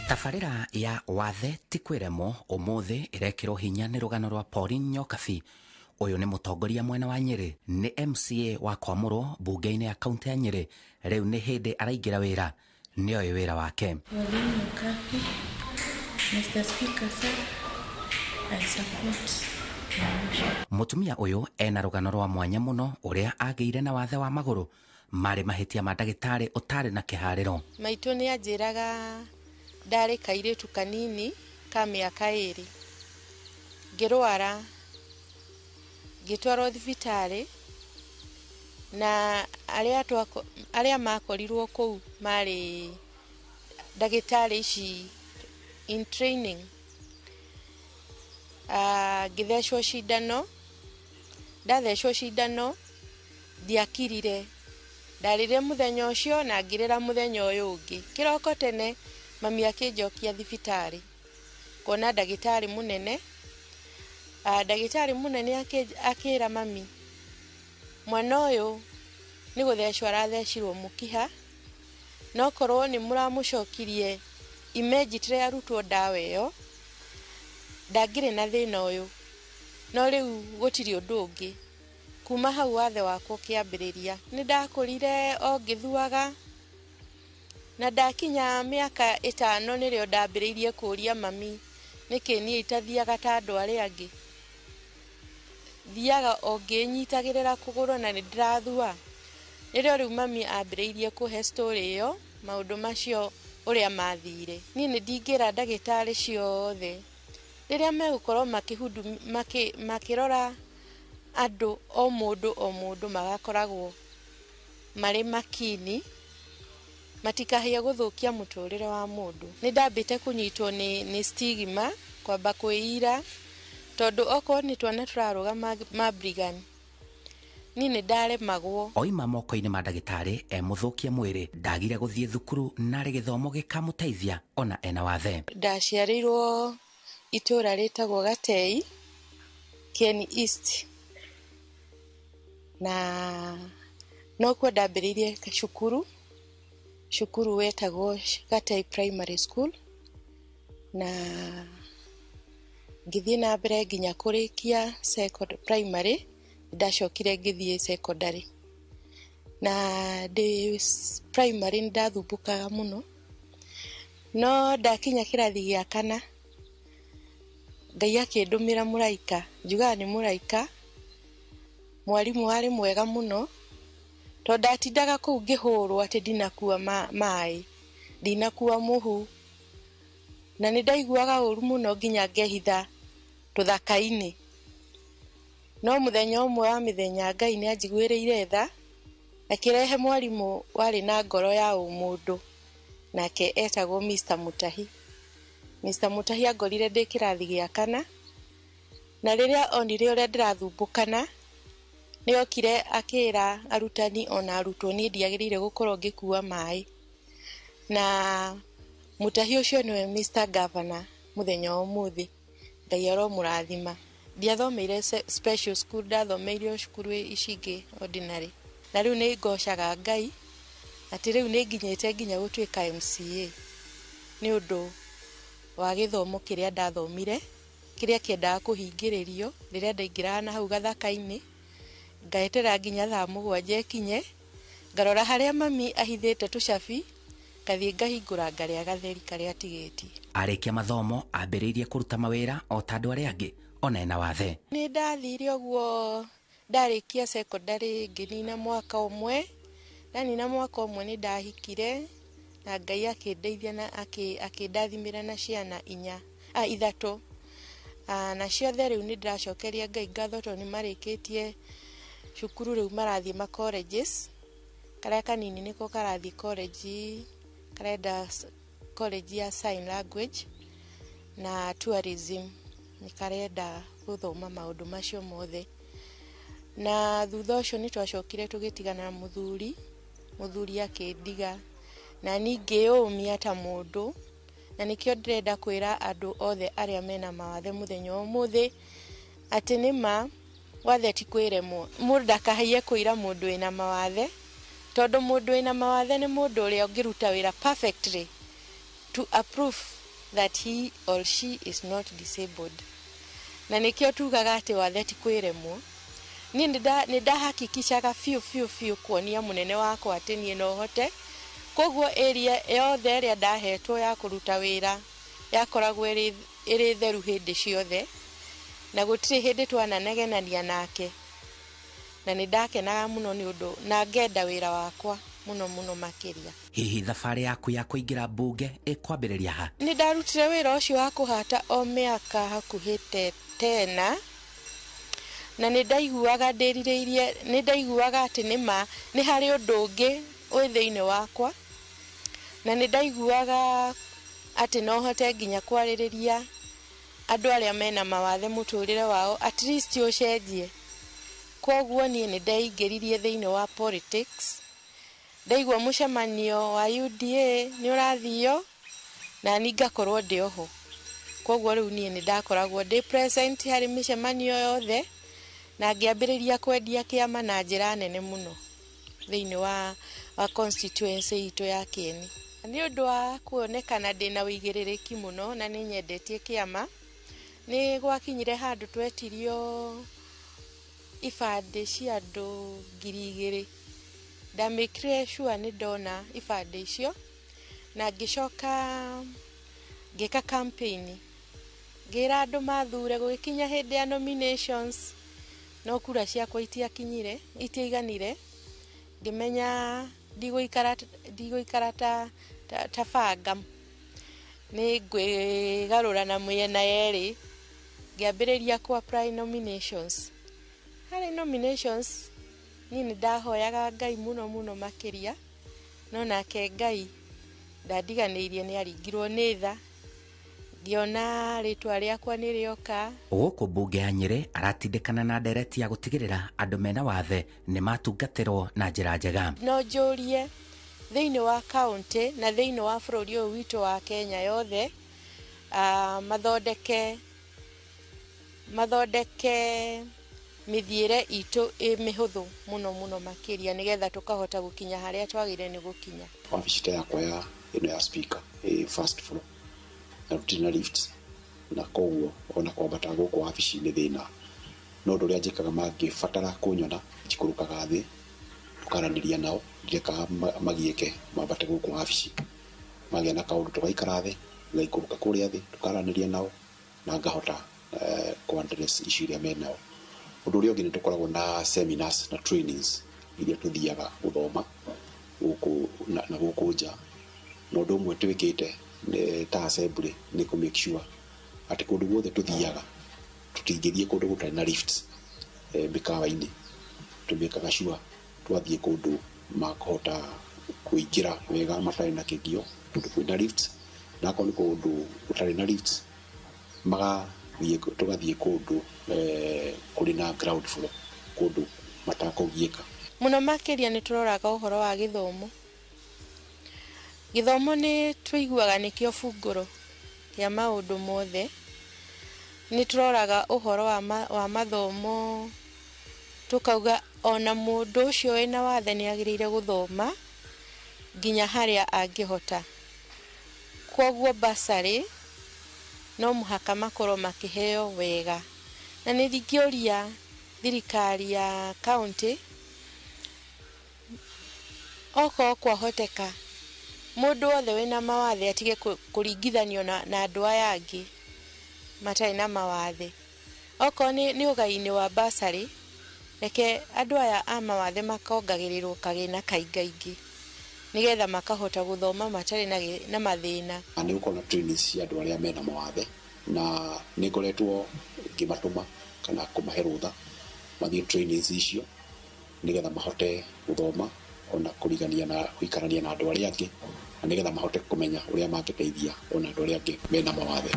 Tabarĩra ya Wathe ti kwĩremwo ũmũthĩ ĩrekĩrwo hinya nĩ rũgano rwa Pauline Nyokabi. Ũyũ nĩ mũtongoria mwena wa Nyĩrĩ, nĩ MCA wa kwamũrwo mbunge-inĩ ya kaunti ya Nyĩrĩ. Rĩu nĩ hĩndĩ araingĩra wĩra, nĩoĩ wĩra wake. Pauline Nyokabi, Mr. Speaker, sir, I support the motion. Mũtumia ũyũ ena rũgano rwa mwanya mũno ũrĩa agĩire na wathe wa magũrũ marĩ mahĩtia ma ndagĩtarĩ ũtarĩ na kĩharĩro. Maitũ nĩ anjĩraga ndarĩ kairĩtu kanini ka mĩaka 2, ngĩrwara, ngĩtwarwo thibitarĩ, na arĩa makorirwo kũu marĩ ndagĩtarĩ ici in training. Ngĩthecwo cindano, ndathecwo cindano ndiakirire, ndarĩrire mũthenya ũcio na ngĩrĩra mũthenya ũyũ ũngĩ. Kĩroko tene mami akĩnjokia thibitarĩ kuona ndagĩtarĩ mũnene. Ndagĩtarĩ mũnene akĩra mami, mwana ũyũ nĩ gũthecwo arathecirwo mũkiha, no korwo nĩ mũramũcokirie immediately arutwo ndawa ĩyo ndangĩrĩ na thĩna ũyũ, no rĩu gũtirĩ ũndũ ũngĩ. Kuma hau wathe wakwa ũkĩambĩrĩria. Nĩ ndakũrire o ngĩthuaga, na ndakinya mĩaka 5 nĩrĩo ndambĩrĩirie kũũria mami nĩkĩ niĩ itathiaga ta andũ arĩa angĩ. Thiaga o ngĩnyitagĩrĩra kũgũrũ na nĩ ndĩrathua. Nĩrĩo rĩu mami ambĩrĩirie kũhe story ĩyo, maũndũ macio ũrĩa mathire. Niĩ nĩ ndingĩra ndagĩtarĩ ciothe rĩrĩa megũkorwo makĩrora andũ o mũndũ o mũndũ, magakoragwo marĩ makini, matikahĩe gũthũkia mũtũrĩre wa mũndũ. Nĩ ndambĩte kũnyitwo nĩ stigma, kwamba kwĩira, tondũ okorwo nĩ twana tũrarũga mabrigani, niĩ nĩ ndaremagwo. Oima moko-inĩ ma ndagĩtarĩ e mũthũkie mwĩrĩ, ndagire gũthiĩ thukuru narĩ gĩthomo gĩkamũteithia ona ena wathe. Ndaciarĩirwo itũũra rĩtagwo Gatei, Kieni East, na nokuo ndambĩrĩirie cukuru, cukuru wetagwo Gatei Primary School, na ngĩthiĩ na mbere nginya kũrĩkia primary. Ndacokire ngĩthiĩ secondary, na ndĩ primary nĩ ndathumbũkaga mũno, no ndakinya kĩrathi gĩa kana Ngai akĩndũmĩra mũraika. Njugaga nĩ mũraika, mwarimũ warĩ mwega mũno, tondũ ndatindaga kũu ngĩhũrwo atĩ ndinakua maĩ, ndinakua mũhu, na nĩ ndaiguaga ũru mũno nginya ngehitha tũthaka-inĩ. No mũthenya ũmwe wa mĩthenya Ngai nĩ anjiguĩrĩire tha, akĩrehe mwarimũ warĩ na ngoro ya ũmũndũ, nake etagwo Mr. Mutahi. Mr. Mutahi angorire ndĩ kĩrathi gĩa kana, na rĩrĩa onire ũrĩa ndĩrathumbũkana, nĩ okire akĩra arutani ona arutwo niĩ ndiagĩrĩire gũkorwo ngĩkua maĩ. Na Mutahi ũcio nĩwe Mr. Governor mũthenya wa ũmũthĩ, Ngai aromũrathima. Ndiathomeire special school, ndathomeire o cukuru ici ingĩ ordinary. Na rĩu nĩ ngocaga Ngai atĩ rĩu nĩ nginyĩte nginya gũtuĩka MCA nĩ ũndũ wa gĩthomo kĩrĩa ndathomire, kĩrĩa kĩendaga kũhingĩrĩrio rĩrĩa ndaingĩraga na hau gathaka-inĩ, ngaeterera nginya thaa 7 ĩkinye, ngarora harĩa mami ahithĩte tũcabi, ngathiĩ ngahingũra ngarĩa gatheri karĩa atigĩtie. Arĩkia mathomo ambĩrĩirie kũruta mawĩra o ta andũ arĩa angĩ, ona ena wathe. Nĩ ndathire ũguo ndarĩkia secondary ngĩnina mwaka ũmwe, ndanina mwaka ũmwe nĩ ndahikire, na Ngai akĩndeithia na akĩndathimĩra na ciana 3. Na ciothe rĩu nĩ ndĩracokeria Ngai ngatho tondũ nĩ marĩkĩtie cukuru, rĩu marathiĩ ma colleges. Karĩa kanini nĩko karathiĩ college, karenda college ya sign language na tourism, nĩ karenda gũthoma maũndũ macio mothe. Na thutha ũcio nĩ twacokire tũgĩtigana na mũthuri, mũthuri akĩndiga, na niĩ ngĩyũmia ta mũndũ, na nĩkĩo ndĩrenda kwĩra andũ othe arĩa mena mawathe mũthenya wa ũmũthĩ atĩ nĩ ma wathe ti kwĩremwo. Mũndũ ndakahaiye kũira mũndũ wĩna mawathe, tondũ mũndũ wĩna mawathe nĩ mũndũ ũrĩa ũngĩruta wĩra perfectly to approve that he or she is not disabled. Na nĩkĩo tugaga atĩ wathe ti kwĩremwo. Niĩ nĩ ndahakikishaga biũ biũ biũ kuonia mũnene wakwa atĩ niĩ no hote. Koguo area yothe ĩrĩa ndahetwo ya kũruta wĩra yakoragwo ĩrĩ theru hĩndĩ ciothe, na gũtirĩ hĩndĩ twananegenania nake, na nĩ ndakenaga mũno nĩ ũndũ na ngenda wĩra wakwa mũno mũno makĩria. Hihi thabarĩ yaku ya kũingĩra mbunge ĩkwambĩrĩria ha? Nĩ ndarutire wĩra ũcio wa kũhata o mĩaka hakuhĩ tena, na nĩ ndaiguaga ndĩrirĩirie, nĩ ndaiguaga atĩ nĩma nĩ harĩ ũndũ ũngĩ wĩ thĩinĩ wakwa, na nĩ ndaiguaga atĩ no hote nginya kwarĩrĩria andũ arĩa mena mawathe mũtũrĩre wao, at least ũcenjie. Koguo niĩ nĩ ndeingĩririe thĩinĩ wa politics. Ndaigua mũcemanio wa UDA nĩ ũrathio na niĩ ngakorwo ndĩ oho. Koguo rĩu niĩ nĩ ndakoragwo ndĩ present harĩ mĩcemanio yothe, na ngĩambĩrĩria kwendia kĩama na njĩra nene mũno thĩinĩ wa constituency itũ ya Kieni. Nĩ ũndũ wa kuonekana ndĩna ũigĩrĩrĩki mũno na nĩ nyendetie kĩama, nĩ gwakinyire handũ twetirio ibandĩ cia andũ 2000. Ndamĩkire sure nĩ ndona ibandĩ icio, na ngĩcoka ngĩka campaign, ngĩra andũ mathure. Gũgĩkinya hĩndĩ ya nominations, no kura ciakwa itiakinyire, itiaiganire. Ngĩmenya ndigũikara ta banga, nĩ ngwĩgarũra na mĩena yerĩ. Ngĩambĩrĩria ku apply nominations. Harĩ nominations niĩ nĩ ndahoyaga Ngai mũno mũno makĩria, no nake Ngai ndandiganĩirie, nĩ aringirwo nĩ tha, ngĩona rĩtwa rĩakwa nĩ rĩoka. Gũkũ mbunge ya Nyĩrĩ aratindĩkana na ndereti ya gũtigĩrĩra andũ mena wathe nĩ matungatĩrwo na njĩra njega. No njũrie thĩinĩ wa kaũntĩ na thĩinĩ wa bũrũri ũyũ witũ wa Kenya yothe, mathondeke mĩthiĩre itũ ĩ mĩhũthũ mũno mũno makĩria, nĩgetha tũkahota gũkinya harĩa twagĩrĩire nĩ gũkinya. Wabici ta yakwa ya ĩno ya speaker ĩ first floor na tũtirĩ na lifts, na koguo ona kwambata gũkũ wabici nĩ thĩna. No ũndũ ũrĩa njĩkaga mangĩbatara kũnyona, njikũrũkaga thĩ tũkaranĩria nao, ndirekaga magiĩke mambate gũkũ wabici. Magĩa na kaũndũ tũgaikara thĩ, ngaikũrũka kũrĩa thĩ tũkaranĩria nao na ngahota kũ address issue iria menao. Ũndũ ũrĩa ũngĩ nĩ tũkoragwo na seminars na trainings iria tũthiaga gũthoma gũkũ na gũkũ nja. Na ũndũ ũmwe twĩkĩte ta assembly nĩ kũ make sure atĩ kũndũ guothe tũthiaga tũtingĩthiĩ kũndũ gũtarĩ na lifts mĩkawa-inĩ. Tũmĩkaga sure twathiĩ kũndũ makũhota kũingĩra wega matarĩ na kĩgio, kũndũ kwĩna lifts, na akorwo nĩ kũndũ gũtarĩ na lifts tũgathiĩ kũndũ kũrĩ na ground floor, kũndũ matakũgiĩka. Mũno makĩria nĩ tũroraga ũhoro wa gĩthomo. Gĩthomo nĩ tũiguaga nĩkĩo bungũro kĩa maũndũ mothe. Nĩ tũroraga ũhoro wa mathomo, tũkauga ona mũndũ ũcio wĩna wathe nĩ agĩrĩire gũthoma nginya harĩa angĩhota. Koguo bursary no mũhaka makorwo makĩheo wega. Na nĩ ingĩũria thirikari ya kaũntĩ, okorwo kwahoteka mũndũ wothe wĩna mawathe atige kũringithanio na andũ aya angĩ matarĩ na mawathe. Okorwo nĩ ũgai-inĩ wa bursary, reke andũ aya a mawathe makongagĩrĩrwo kagĩna kaingaingĩ, nĩgetha makahota gũthoma matarĩ na mathĩna. Nĩ gũkorwo na trainings cia andũ arĩa mena mawathe, na nĩ ngoretwo ngĩmatũma kana kũmahe rũtha mathiĩ trainings icio nĩgetha mahote gũthoma ona kũrigania na gũikarania na andũ arĩa angĩ, na nĩgetha mahote kũmenya ũrĩa mangĩteithia ona andũ arĩa angĩ mena mawathe.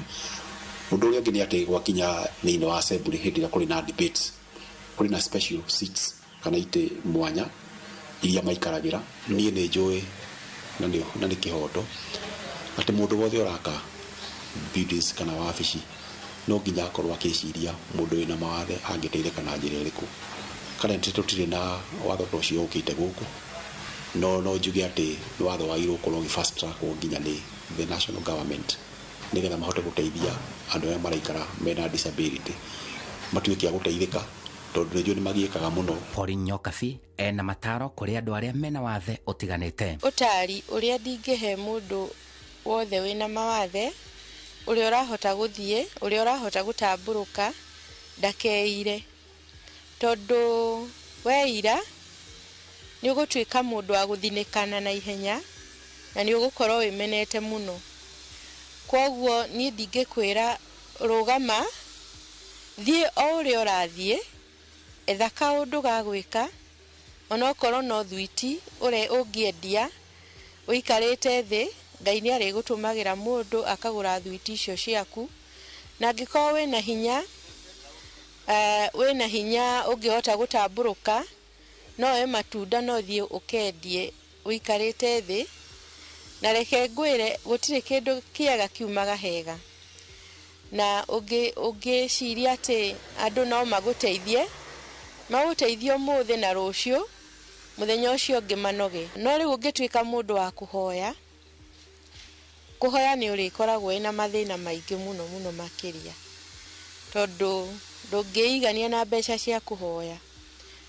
Ũndũ ũrĩa ũngĩ nĩ atĩ gwakinya thĩinĩ wa assembly hĩndĩ ĩrĩa kũrĩ na debates, kũrĩ na special seats kana itĩ mwanya iria maikaragĩra. Niĩ nĩ njũĩ na nĩ kĩhoto atĩ mũndũ wothe ũraka buildings kana wabici no nginya akorwo akĩciria mũndũ wĩna mawathe angĩteithĩka na njĩra ĩrĩkũ. Currently tũtirĩ na watho ta ũcio ũkĩte gũkũ, no njuge atĩ watho wagĩrĩirwo gũkorwo ũgĩ fast track nginya nĩ the national government. Nĩgetha mahote gũteithia andũ arĩa maraikara mena disability matuĩke a gũteithĩka, tondũ nĩnjũĩ nĩ magiĩkaga mũno. Pauline Nyokabi ena mataro kũrĩ andũ arĩa mena wathe ũtiganĩte. Ũtari ũrĩa ndingĩhe mũndũ wothe wĩna mawathe, ũrĩa ũrahota gũthiĩ, ũrĩa ũrahota gũtambũrũka, ndakeire, tondũ weira nĩ ũgũtuĩka mũndũ wa gũthinĩkana na ihenya na nĩ ũgũkorwo wĩmenete mũno. Koguo niĩ ndingĩkwĩra rũgama, thiĩ o ũrĩa ũrathiĩ, etha kaũndũ ga gwĩka, onokorwo no thwiti ũrĩa ũngĩendia ũikarĩte thĩ, Ngai nĩ arĩgũtũmagĩra mũndũ akagũra thwiti icio ciaku. Na angĩkorwo wĩna hinya, wĩna hinya ũngĩhota gũtambũrũka, no we matunda no thiĩ ũkendie ũikarĩte thĩ. Na reke ngwĩre gũtirĩ kĩndũ kĩega kiumaga hega, na ũngĩciria atĩ andũ no magũteithie, magũteithie ũmũthĩ na rũciũ, mũthenya ũcio ũngĩ manoge. No rĩu ũngĩtuĩka mũndũ wa kũhoya, kũhoya nĩ ũrĩkoragwo wĩna mathĩna maingĩ mũno mũno makĩria, tondũ ndũngĩigania na mbeca cia kũhoya.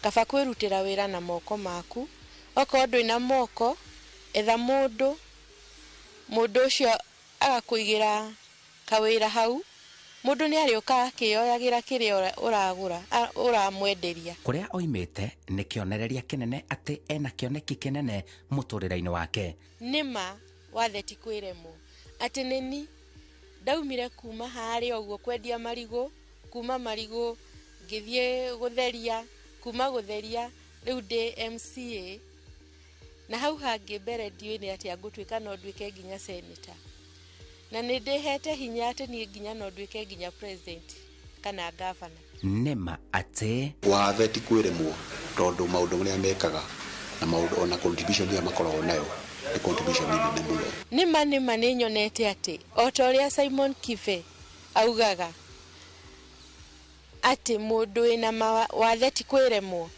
Kaba kwĩrutĩra wĩra na moko maku. Okorwo ndwĩna moko, etha mũndũ, mũndũ ũcio agakũigĩra kawĩra hau, mũndũ nĩ arĩũkaga akĩyoyagĩra kĩrĩa ũragũra, ũramwenderia. Kũrĩa oimĩte nĩ kĩonereria kĩnene atĩ ena kĩoneki kĩnene mũtũrĩre-inĩ wake. Nĩma wathe ti kwĩremwo, atĩ nĩni ndaumire kuma harĩa ũguo kwendia marigũ, kuma marigũ ngĩthiĩ gũtheria, kuma gũtheria rĩu ndĩ MCA, na hau hangĩ mbere ndiũĩ nĩ atĩa ngũtuĩka, no nduĩke nginya senator, na nĩ ndĩhete hinya atĩ niĩ nginya no nduĩke nginya president kana governor. Nĩma atĩ wathe ti kwĩremwo, tondũ maũndũ marĩa mekaga na maũndũ ona contribution ĩrĩa makoragwo nayo nĩ contribution nene mũno. Nĩma nĩma nĩ nyonete atĩ o ta ũrĩa Simon Kibe augaga atĩ mũndũ wĩna wathe ti kwĩremwo,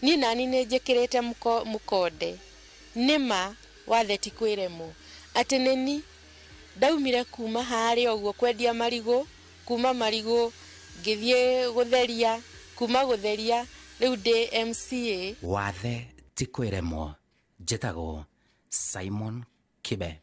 niĩ nani nĩ njĩkĩrĩte mũkonde. Nĩma wathe ti kwĩremwo, atĩ nĩni ndaumire kuma harĩa ũguo kwendia marigũ, kuma marigũ ngĩthiĩ gũtheria, kuma gũtheria rĩu ndĩ MCA. Wathe ti kwĩremwo. Njĩtagwo Simon Kibe.